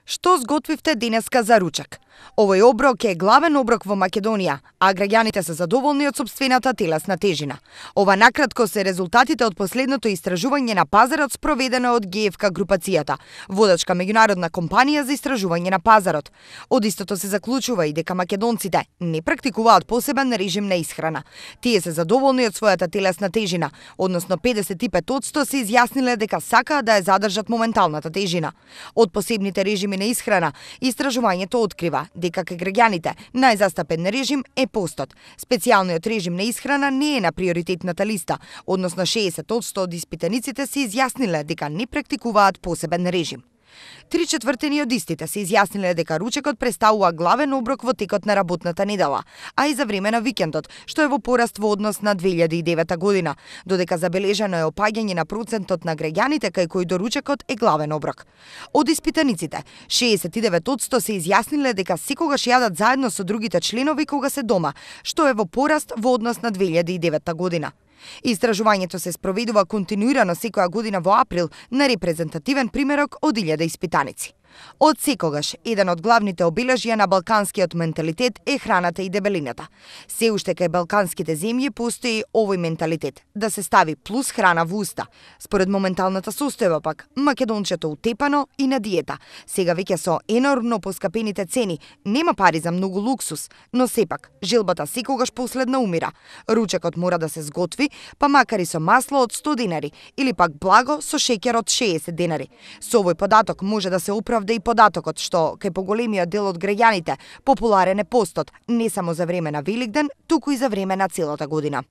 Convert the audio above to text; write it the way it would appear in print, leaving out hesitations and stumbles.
Што сготвивте денеска за ручек? Овој оброк е главен оброк во Македонија, а граѓаните се задоволни од сопствената телесна тежина. Ова накратко се резултатите од последното истражување на пазарот спроведено од ГФК групацијата, водачка меѓународна компанија за истражување на пазарот. Од истото се заклучува и дека македонците не практикуваат посебен режим на исхрана. Тие се задоволни од својата телесна тежина, односно 55% се изјасниле дека сакаат да ја задржат моменталната тежина. Од посебните режими на исхрана, истражувањето открива дека кај граѓаните најзастапен режим е постот. Специјалниот режим на исхрана не е на приоритетната листа, односно 60% од испитаниците се изјасниле дека не практикуваат посебен режим. 3/4 од истите се изјасниле дека ручекот представува главен оброк во текот на работната недела, а и за време на викендот, што е во пораст во однос на 2009 година, додека забележано е опаѓање на процентот на граѓаните кај кои доручекот е главен оброк. Од испитаниците, 69% се изјасниле дека секогаш јадат заедно со другите членови кога се дома, што е во пораст во однос на 2009 година. Истражувањето се спроведува континуирано секоја година во април на репрезентативен примерок од 1000 испитаници. Од секогаш, еден од главните обележја на балканскиот менталитет е храната и дебелината. Се уште кај балканските земји постои овој менталитет, да се стави плюс храна во уста. Според моменталната состојба пак, македончето утепано и на диета. Сега веќе со енормно поскапените цени, нема пари за многу луксус, но сепак, желбата секогаш последна умира. Ручекот мора да се сготви, па макар и со масло од 100 денари, или пак благо со шеќер од 60 денари. Со овој податок може да се оправда и податокот што, кај поголемиот дел од граѓаните, популарен е постот, не само за време на Великден, туку и за време на целата година.